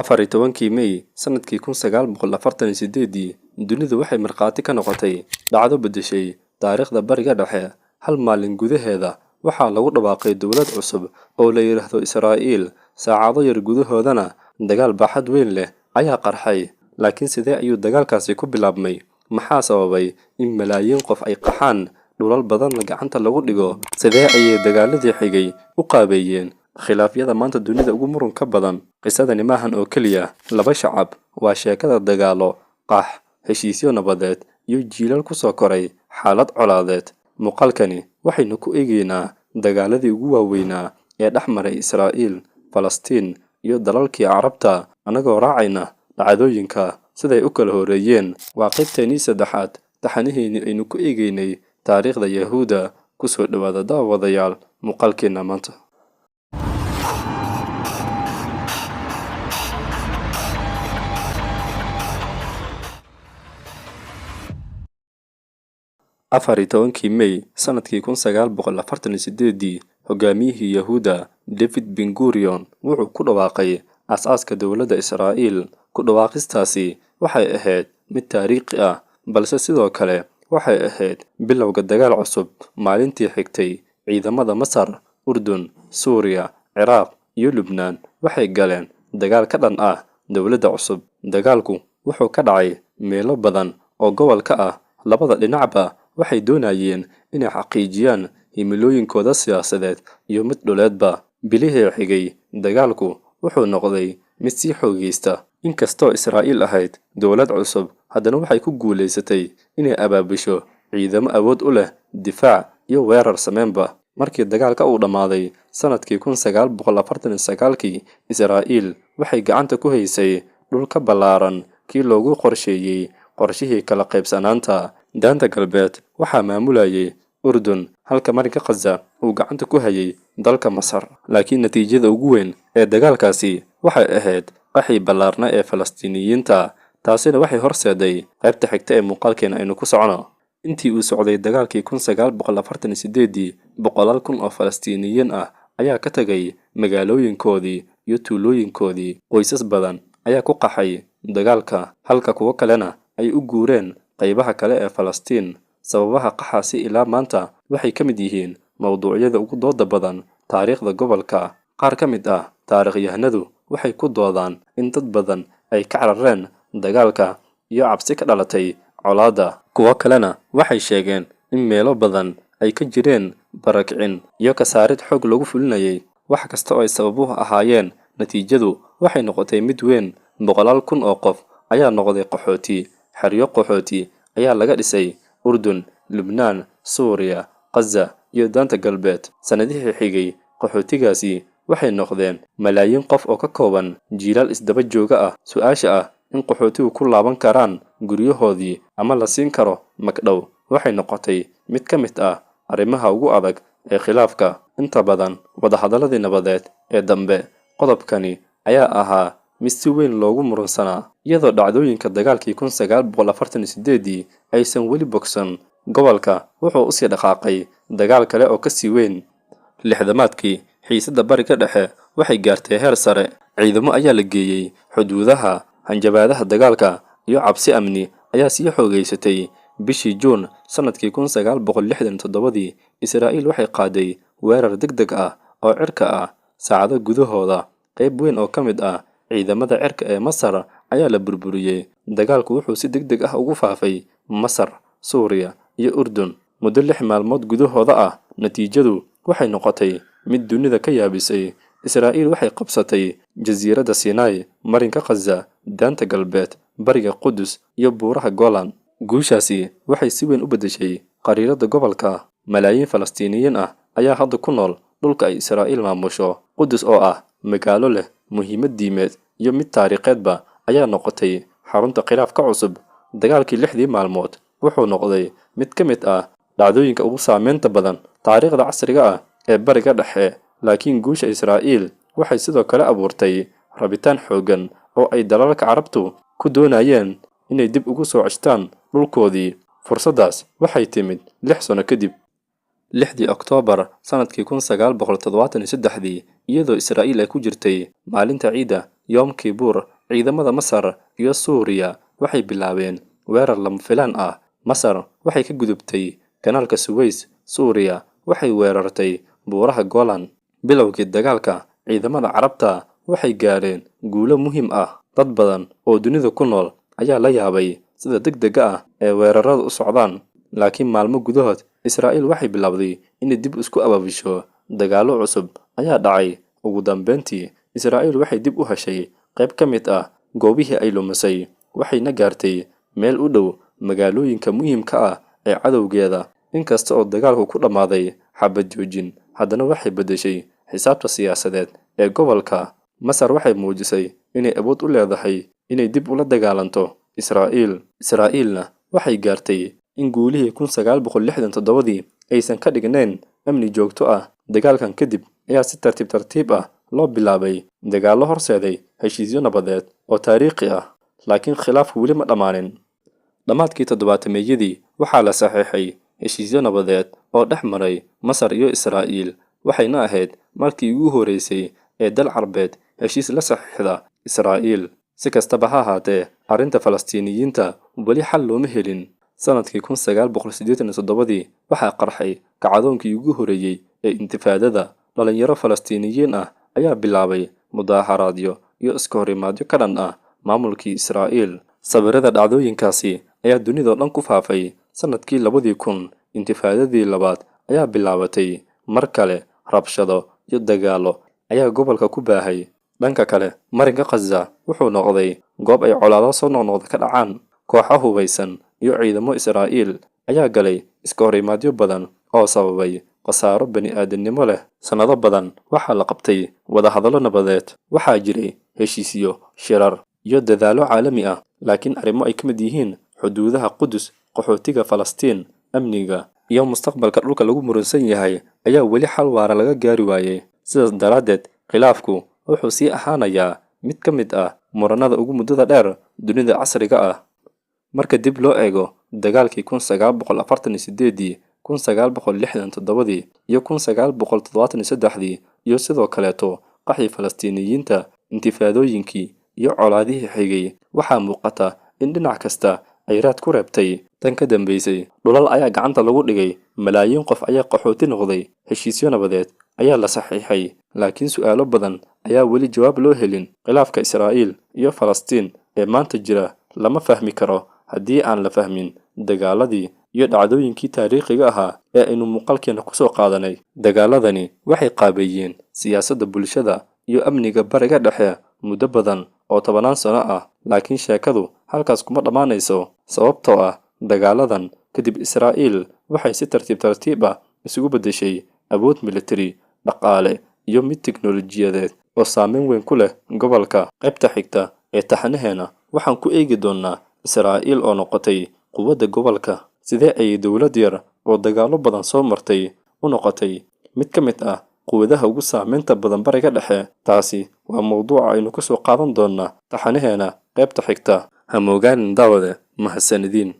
14-kii May sanadkii 1948-dii, dunidu waxay markhaati ka noqotay dhacdo beddeshay taariikhda Bariga Dhexe. Hal maalin gudaheeda waxaa lagu dhawaaqay dowlad cusub oo la yidhaahdo Israa'iil. Saacado yar gudahoodana dagaal baaxad weyn leh ayaa qarxay. Laakiin sidee ayuu dagaalkaasi ku bilaabmay? Maxaa sababay in malaayiin qof ay qaxaan, dhulal badanna gacanta lagu dhigo? Sidee ayay dagaaladii xigay u qaabeeyeen khilaafyada maanta dunida ugu murunka badan? Qisadani maahan oo keliya laba shacab, waa sheekada dagaalo, qax, heshiisyo nabadeed iyo jiilal ku soo koray xaalad colaadeed. Muuqaalkani waxaynu ku eegaynaa dagaaladii ugu waaweynaa ee dhex maray Israa'iil, Falastiin iyo dalalkii Carabta, annagoo raacayna dhacdooyinka siday u kala horreeyeen. Waa qaybteennii saddexaad taxanaheennii aynu ku eegaynay taariikhda Yahuudda. Ku soo dhowaada, daawadayaal, muuqaalkeenna maanta. 14-kii May sanadkii 1948-dii, hogaamiyihii Yahuudda David Ben Gurion wuxuu ku dhawaaqay aasaaska dowladda Israa'iil. Ku dhawaaqistaasi waxay ahayd mid taariikhi ah, balse sidoo kale waxay ahayd bilowga dagaal cusub. Maalintii xigtay, ciidamada Masar, Urdun, Suuriya, Ciraaq iyo Lubnaan waxay galeen dagaal ka dhan ah dowladda cusub. Dagaalku wuxuu ka dhacay meelo badan oo gobolka ah. Labada dhinacba waxay doonayeen inay xaqiijiyaan himilooyinkooda siyaasadeed iyo mid dhuleedba. Bilihii xigay, dagaalku wuxuu noqday mid sii xoogaysta. Inkastoo Israa'iil ahayd dowlad cusub, haddana waxay ku guulaysatay inay abaabusho ciidamo awood u leh difaac iyo weerar sameynba. Markii dagaalka uu dhammaaday sanadkii 1949-kii, Israa'iil waxay gacanta ku haysay dhul ka ballaaran kii loogu qorsheeyey qorshihii kala qaybsanaanta. Daanta Galbeed waxaa maamulayay Urdun, halka marinka Khaza uu gacanta ku hayay dalka Masar. Laakiin natiijada ugu weyn ee dagaalkaasi waxay ahayd qaxii ballaarna ee Falastiiniyiinta, taasina waxay horseeday qaybta xigta ee muuqaalkeena aynu ku socono. Intii uu socday dagaalkii 1948-dii, boqolaal kun oo Falastiiniyiin ah ayaa ka tagay magaalooyinkoodii iyo tuulooyinkoodii. Qoysas badan ayaa ku qaxay dagaalka, halka kuwo kalena ay u guureen qaybaha kale ee Falastiin. Sababaha qaxaasi ilaa maanta waxay ka mid yihiin mowduucyada ugu dooda badan taariikhda gobolka. Qaar ka mid ah taariikhyahanadu waxay ku doodaan in dad badan ay ka carareen dagaalka iyo cabsi ka dhalatay colaadda. Kuwo kalena waxay sheegeen in meelo badan ay ka jireen barakicin iyo ka saarid xoog lagu fulinayay. Wax kasta oo ay sababuhu ahaayeen, natiijadu waxay noqotay mid weyn. Boqolaal kun oo qof ayaa noqday qaxooti. Xeryo qaxooti ayaa laga dhisay Urdun, Lubnaan, Suuriya, Khaza iyo Daanta Galbeed. Sannadihii xigay, qaxootigaasi waxay noqdeen malaayiin qof oo ka kooban jiilal isdaba jooga ah. Su-aasha ah in qaxootigu ku laaban karaan guryahoodii ama la siin karo magdhow waxay noqotay mid ka mid ah arrimaha ugu adag ee khilaafka. Inta badan wadahadaladii nabadeed ee dambe, qodobkani ayaa ahaa mid si weyn loogu murunsanaa. Iyadoo dhacdooyinka dagaalkii 1948-dii aysan weli bogsan, gobolka wuxuu usii dhaqaaqay dagaal kale oo kasii weyn. Lixdamaadkii, xiisadda Bariga Dhexe waxay gaartay heer sare. Ciidamo ayaa la geeyey xuduudaha, hanjabaadaha dagaalka iyo cabsi amni ayaa sii xoogaysatay. Bishii Juun sanadkii 1967-dii, Israa'iil waxay qaaday weerar degdeg ah oo cirka ah. Saacado gudahooda, qayb weyn oo ka mid ah ciidamada cirka ee Masar ayaa la burburiyey. Dagaalku wuxuu si degdeg ah ugu faafay Masar, Suuriya iyo Urdun muddo 6 maalmood gudahooda ah. Natiijadu waxay noqotay mid dunida ka yaabisay. Israa'iil waxay qabsatay jasiiradda Sinai, marinka Khaza, Daanta Galbeed, bariga Qudus iyo buuraha Golan. Guushaasi waxay si weyn u beddeshay qariiradda gobolka. Malaayiin Falastiiniyiin ah ayaa hadda ku nool dhulka ay Israa'iil maamusho. Qudus oo ah magaalo leh muhiimad diimeed iyo mid taariikheedba ayaa noqotay xarunta khilaafka cusub. Dagaalkii lixdii maalmood wuxuu noqday mid ka mid ah dhacdooyinka ugu saameynta badan taariikhda casriga ah ee Bariga Dhexe. Laakiin guusha Israa'iil waxay sidoo kale abuurtay rabitaan xooggan oo ay dalalka Carabtu ku doonayeen inay dib ugu soo ceshtaan dhulkoodii. Fursaddaas waxay timid 6 sano kadib, 6-dii Oktoobar sanadkii 1973-dii, iyadoo Israa'iil ay ku jirtay maalinta ciidda Yom Kippur, ciidamada Masar iyo Suuriya waxay bilaabeen weerar lama filaan ah. Masar waxay ka gudubtay kanaalka Suweys, Suuriya waxay weerartay buuraha Golan. Bilowgii dagaalka, ciidamada Carabta waxay gaareen guulo muhiim ah. Dad badan oo dunida ku nool ayaa la yaabay sida degdega ah ee weeraradu u socdaan. Laakiin maalmo gudahood, Israa'iil waxay bilowday inay dib isku abaabusho. Dagaallo cusub ayaa dhacay. Ugu dambeyntii, Israa'iil waxay dib u heshay qayb ka mid ah goobihii ay lumisay, waxayna gaartay meel u dhow magaalooyinka muhiimka ah ee cadowgeeda. Inkasta oo dagaalku ku dhammaaday xabad joojin, haddana waxay beddeshay xisaabta siyaasadeed ee gobolka. Masar waxay muujisay inay awood u leedahay inay dib ula dagaalanto Israa'iil. Israa'iilna waxay gaartay in guulihii 1967dii aysan ka dhignayn amni joogto ah. Dagaalkan kadib ayaa si tartiib tartiib ah loo bilaabay dagaallo horseeday heshiisyo nabadeed oo taariikhi ah, laakiin khilaafku weli ma dhammaanin. Dhammaadkii toddobaatameyadii waxaa la saxiixay heshiisyo nabadeed oo dhex maray Masar iyo Israa'iil, waxayna ahayd markii ugu horreysay ee dal Carbeed heshiis la saxiixda Israa'iil. Si kastaba ha ahaatee, arrinta Falastiiniyiinta weli xal looma helin. Sanadkii 1987dii waxaa qarxay kacdoonkii ugu horreeyey ee intifaadada. Dhalinyaro Falastiiniyiin ah ayaa bilaabay mudaaharaadyo iyo iska horimaadyo ka dhan ah maamulkii Israa'iil. Sawirada dhacdooyinkaasi ayaa dunida oo dhan ku faafay. Sanadkii 2000, intifaadadii labaad ayaa bilaabatay. Mar kale, rabshado iyo dagaallo ayaa gobolka ku baahay. Dhanka kale, marinka Khaza wuxuu noqday goob ay colaado soo noqnoqda ka dhacaan. Kooxo hubaysan iyo ciidamo Israa'iil ayaa galay iska horimaadyo badan oo sababay khasaaro bani'aadamnimo leh. Sannado badan waxaa la qabtay wadahadallo nabadeed. Waxaa jiray heshiisyo, shirar iyo dadaallo caalami ah, laakiin arrimo ay ka mid yihiin xuduudaha Qudus, qaxootiga Falastiin, amniga iyo mustaqbalka dhulka lagu muransan yahay ayaa weli xal waara laga gaari waayay. Sidaas daraaddeed, khilaafku wuxuu sii ahaanayaa mid ka mid ah murannada ugu muddada dheer dunida casriga ah. Marka dib loo eego dagaalkii 1948dii, 1967dii iyo 1973dii, iyo sidoo kaleeto qaxii Falastiiniyiinta, intifaadooyinkii iyo colaadihii xigay, waxaa muuqata in dhinac kasta ay raad ku reebtay. Tan ka dambeysay, dhulal ayaa gacanta lagu dhigay, malaayiin qof ayaa qaxooti noqday, heshiisyo nabadeed ayaa la saxiixay, laakiin su'aalo badan ayaa weli jawaab loo helin. Khilaafka Israa'iil iyo Falastiin ee maanta jira lama fahmi karo haddii aan la fahmin dagaaladii iyo dhacdooyinkii taariikhiga ahaa ee aynu muuqaalkeena kusoo qaadanay. Dagaaladani waxay qaabeeyeen siyaasadda, bulshada iyo amniga Bariga Dhexe muddo badan oo tobanaan sano ah. Laakiin sheekadu halkaas kuma dhammaanayso, sababtoo ah dagaaladan kadib Israa'iil waxay si tartiib tartiib ah isugu beddeshay awood militari, dhaqaale iyo mid tiknoolajiyadeed oo saameyn weyn ku leh gobolka. Qaybta xigta ee taxanaheena waxaan ku eegi doonnaa Israa'iil oo noqotay quwadda gobolka. Sidee ayay dowlad yar oo dagaallo badan soo martay u noqotay mid ka mid ah quwadaha ugu saameynta badan Bariga Dhexe? Taasi waa mowduuca aynu ku soo qaadan doonnaa taxanaheena qaybta xigta. Ha moogaanin daawade, mahadsanidin.